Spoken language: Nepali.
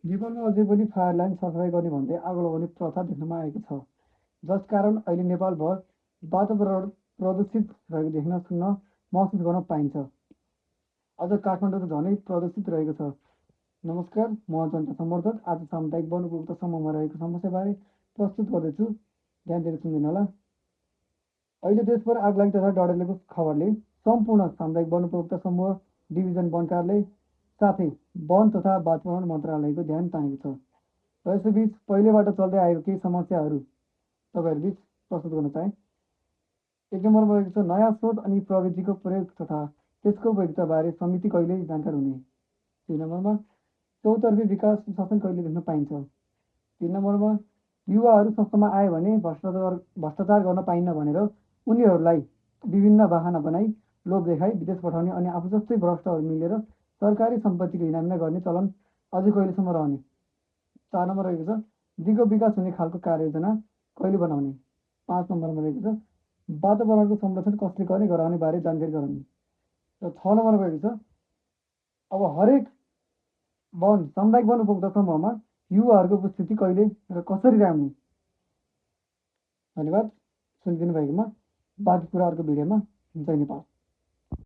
नेपालमा अझै पनि फायरलाइन सरसफाइ गर्ने भन्दै आगो लगाउने प्रथा देख्नमा आएको छ, जसकारण अहिले नेपालभर वातावरण प्रदूषित रहेको देख्न, सुन्न, महसुस गर्न पाइन्छ। अझ काठमाडौँ त झनै प्रदूषित रहेको छ। नमस्कार, म जनता समर्थक। आज सामुदायिक वन उपभोक्ता समूहमा रहेको समस्याबारे प्रस्तुत गर्दैछु। ध्यान दिएर सुनिदिनु होला। अहिले देशभर आगलागी तथा डढेलोको खबरले सम्पूर्ण सामुदायिक वन उपभोक्ता समूह, डिभिजन वन कार्यालय साथै वन तथा वातावरण मन्त्रालयको ध्यान तानेको छ र यसैबिच पहिलेबाट चल्दै आएको केही समस्याहरू तपाईँहरूबिच प्रस्तुत गर्न चाहेँ। एक नम्बरमा रहेको छ नयाँ सोच अनि प्रविधिको प्रयोग तथा त्यसको उपयोगिताबारे समिति कहिले जानकार हुने। 2 नम्बरमा चौतर्फी विकास शासन कहिले देख्न पाइन्छ। 3 नम्बरमा युवाहरू संस्थामा आए भने भ्रष्टाचार गर्न पाइन्न भनेर उनीहरूलाई विभिन्न बाहना बनाई लोभ देखाई विदेश पठाउने अनि आफू जस्तै भ्रष्टहरू मिलेर सरकारी सम्पत्तिको हिनामिना गर्ने चलन अझै कहिलेसम्म रहने। 4 नम्बर रहेको छ दिगो विकास हुने खालको कार्ययोजना कहिले बनाउने। 5 नम्बरमा रहेको छ वातावरणको संरक्षण कसले गर्ने गराउने बारे जानकारी गराउने। र 6 नम्बरमा रहेको छ अब हरेक सामुदायिक वन उपभोक्ता समूहमा युवाहरूको उपस्थिति कहिले र कसरी ल्याउने। धन्यवाद सुनिदिनु भएकोमा। बाँकी कुराहरूको भिडियोमा। जय नेपाल।